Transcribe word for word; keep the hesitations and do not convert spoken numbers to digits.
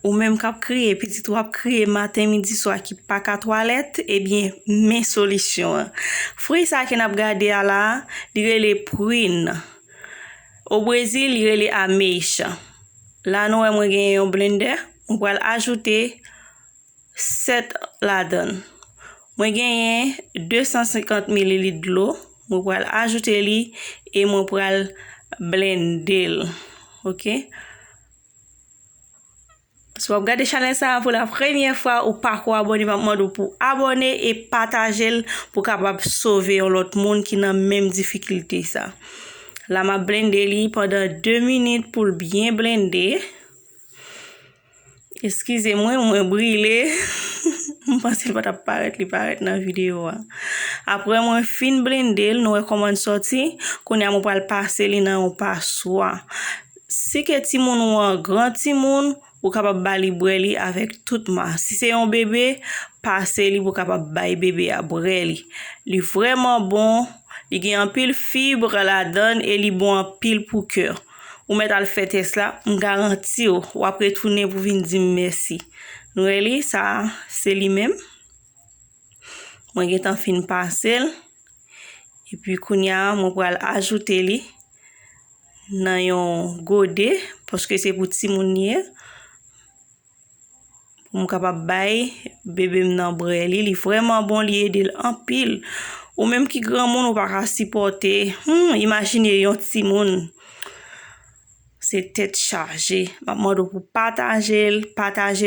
Ou menm k ap kriye, pitit ou ap kriye maten, midi, swa, ki pa ka twalèt, ebyen, men solisyon an. Fwi sa ke n ap gade a la, li rele prune. O Brezil, li rele ameixa. La, nou wè mwen genyen yon blendè. Mwen pral ajoute sèt ladan l. Mwen genyen de san senkant mililit dlo. Mwen pral ajoute li e mwen pral blende l. Oke? Si w ap gade chanèl sa a pou la premyè fwa, ou pako abòne, m ap mande w pou abòne e pataje l pou kapab sove yon lòt moun ki nan menm difikilte sa. La, m ap blende li pandan de minit pou l byen blende. Eskize mwen, mwen brile. M panse l pa t ap parèt, li parèt nan videyo a. Apre mwen fin blende l, nou wè kòman l sòti. Kounye a mwen pral pase li nan yon paswa. Si ke timoun ou an gran timoun, ou kapab ba li bwè li avèk tout ma. Si se yon bebe, pase li pou kapab bay bebe a bwè li. Li vrèman bon, li gen anpil fib ladan l e li bon anpil pou kè. Ou mèt al fè tès la, m garanti w, w ap retounen pou vin di m mèsi. Nou wè li, sa a, se li menm. Mwen gentan fin pase l. Epi kounye a, mwen pral ajoute li nan yon gode, paske se pou timoun li ye. Pou m kapab bay bebe m nan bwè li. Li vrèman bon, li ede l anpil. Ou menm ki granmoun, ou pa ka sipòte. Hmm, imajine yon timoun. Se tèt chaje. M ap mande w pou pataje l, pataje